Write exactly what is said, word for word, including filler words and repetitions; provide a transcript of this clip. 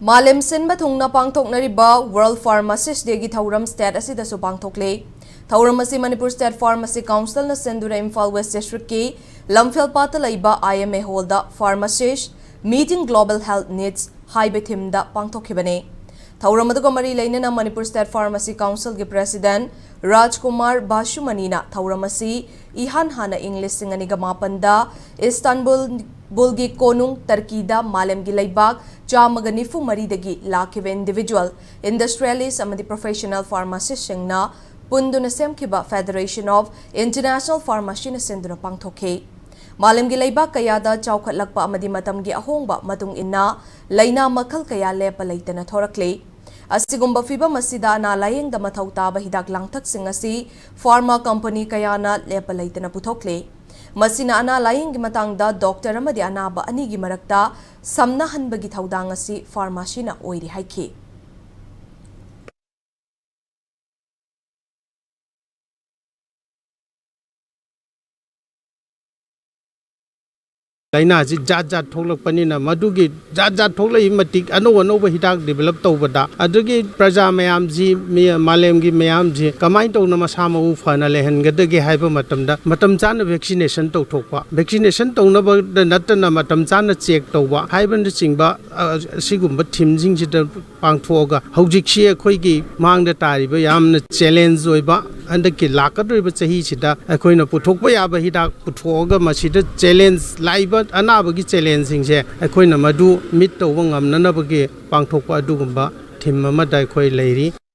ꯃꯥꯂꯦꯝ ꯁꯤꯟꯕ ꯊꯨꯡꯅ ꯄꯥꯡꯊꯣꯛꯅꯔꯤꯕ World Pharmacist Dayꯒꯤ ꯊꯧꯔꯝ state ꯑꯁꯤꯗꯁꯨ ꯄꯥꯡꯊꯣꯛꯂꯦ꯫ ꯊꯧꯔꯝ ꯑꯁꯤ ꯃꯅꯤꯄꯨꯔ State Pharmacy Councilꯅ ꯁꯤꯟꯗꯨꯅ ꯏꯝꯐꯥꯜ West Districtꯀꯤ ꯂꯝꯐꯦꯜꯄꯥꯠꯇ ꯂꯩꯕ I M A hallꯗ Pharmacist Meeting Global Health Needs ꯍꯥꯏꯕ themeꯗ ꯄꯥꯡꯊꯣꯛꯈꯤꯕꯅꯤ꯫ ꯊꯧꯔꯝ ꯑꯗꯨꯒ ꯃꯔꯤ ꯂꯩꯅꯅ ꯃꯅꯤꯄꯨꯔ State Pharmacy Councilꯒꯤ President ꯔꯥꯖꯀꯨꯃꯥꯔ ꯕꯥꯁꯨꯃꯅꯤꯅ ꯊꯧꯔꯝ ꯑꯁꯤ ꯏꯍꯥꯟ ꯍꯥꯟꯅ ꯏꯪ ꯂꯤꯁꯤꯡ ꯑꯅꯤꯒ ꯃꯥꯄꯟꯗ ꯏꯁꯇꯥꯟꯕꯨꯜ, ꯕꯨꯜꯒꯤ ꯀꯣꯅꯨꯡ ꯇꯔꯀꯤꯗ ꯃꯥꯂꯦꯝꯒꯤ ꯂꯩꯕꯥꯛ ꯆꯥꯝꯃꯒ ꯅꯤꯐꯨ ꯃꯔꯤꯗꯒꯤ ꯂꯥꯛꯈꯤꯕ individual, industrialist ꯑꯃꯗꯤ professional pharmacistꯁꯤꯡꯅ ꯄꯨꯟꯗꯨꯅ ꯁꯦꯝꯈꯤꯕ Federation of International Pharmacyꯅ ꯁꯤꯟꯗꯨꯅ ꯄꯥꯡꯊꯣꯛꯈꯤ꯫ ꯃꯥꯂꯦꯝꯒꯤ ꯂꯩꯕꯥꯛ ꯀꯌꯥꯗ ꯆꯥꯎꯈꯠꯂꯛꯄ ꯑꯃꯗꯤ ꯃꯇꯝꯒꯤ ꯑꯍꯣꯡꯕ ꯃꯇꯨꯡ ꯏꯟꯅ ꯂꯥꯏꯅꯥ ꯃꯈꯜ ꯀꯌꯥ ꯂꯦꯞꯄ ꯂꯩꯇꯅ ꯊꯣꯔꯛꯂꯤ꯫ ꯑꯁꯤꯒꯨꯝꯕ ꯐꯤꯚꯝ ꯑꯁꯤꯗ ꯑꯅꯥ ꯂꯥꯌꯦꯡꯗ ꯃꯊꯧ ꯇꯥꯕ ꯍꯤꯗꯥꯛ ꯂꯥꯡꯊꯛꯁꯤꯡ ꯑꯁꯤ pharma company ꯀꯌꯥꯅ ꯂꯦꯞꯄ ꯂꯩꯇꯅ ꯄꯨꯊꯣꯛꯂꯤ꯫ ꯃꯁꯤꯅ ꯑꯅꯥ ꯂꯥꯌꯦꯡꯒꯤ ꯃꯇꯥꯡꯗ doctor ꯑꯃꯗꯤ ꯑꯅꯥꯕ ꯑꯅꯤꯒꯤ ꯃꯔꯛꯇ ꯁꯝꯅꯍꯟꯕꯒꯤ ꯊꯧꯗꯥꯡ ꯑꯁꯤ pharmacyꯅ ꯑꯣꯏꯔꯤ ꯍꯥꯏꯈꯤ꯫ ꯂꯥꯏꯅꯥꯁꯤ ꯖꯥꯠ ꯖꯥꯠ ꯊꯣꯛꯂꯛꯄꯅꯤꯅ, ꯃꯗꯨꯒꯤ ꯖꯥꯠ ꯖꯥꯠ ꯊꯣꯛꯂꯛꯏ ꯃꯇꯤꯛ ꯑꯅꯧ ꯑꯅꯧꯕ ꯍꯤꯗꯥꯛ develop ꯇꯧꯕꯗ, ꯑꯗꯨꯒꯤ ꯄ꯭ꯔꯖꯥ ꯃꯌꯥꯝꯁꯤ, ꯃꯤ-, ꯃꯥꯂꯦꯝꯒꯤ ꯃꯌꯥꯝꯁꯤ ꯀꯃꯥꯏꯅ ꯇꯧꯅ ꯃꯁꯥ ꯃꯎ ꯐꯅ ꯂꯩꯍꯟꯒꯗꯒꯦ ꯍꯥꯏꯕ ꯃꯇꯝꯗ, ꯃꯇꯝ ꯆꯥꯅ vaccination ꯇꯧꯊꯣꯛꯄ, vaccination ꯇꯧꯅꯕꯗ ꯅꯠꯇꯅ ꯃꯇꯝ ꯆꯥꯅ check ꯇꯧꯕ ꯍꯥꯏꯕꯅꯆꯤꯡꯕ, ꯑ, ꯑꯁꯤꯒꯨꯝꯕ themeꯁꯤꯡꯁꯤꯗ ꯄꯥꯡꯊꯣꯛꯑꯒ, ꯍꯧꯖꯤꯛꯁꯤ ꯑꯩꯈꯣꯏꯒꯤ ꯃꯥꯡꯗ ꯇꯥꯔꯤꯕ ꯌꯥꯝꯅ challenge ꯑꯣꯏꯕ, ꯍꯟꯗꯛꯀꯤ ꯂꯥꯛꯀꯗꯧꯔꯤꯕ ꯆꯍꯤꯁꯤꯗ ꯑꯩꯈꯣꯏꯅ ꯄꯨꯊꯣꯛꯄ ꯌꯥꯕ ꯍꯤꯗꯥꯛ ꯄꯨꯊꯣꯛꯑꯒ, ꯃꯁꯤꯗ challenge ꯂꯥꯛꯏꯕ ꯑꯅꯥꯕꯒꯤ challengeꯁꯤꯡꯁꯦ ꯑꯩꯈꯣꯏꯅ ꯃꯗꯨ meet ꯇꯧꯕ ꯉꯝꯅꯅꯕꯒꯤ ꯄꯥꯡꯊꯣꯛꯄ ꯑꯗꯨꯒꯨꯝꯕ theme ꯑꯃꯗ ꯑꯩꯈꯣꯏ ꯂꯩꯔꯤ꯫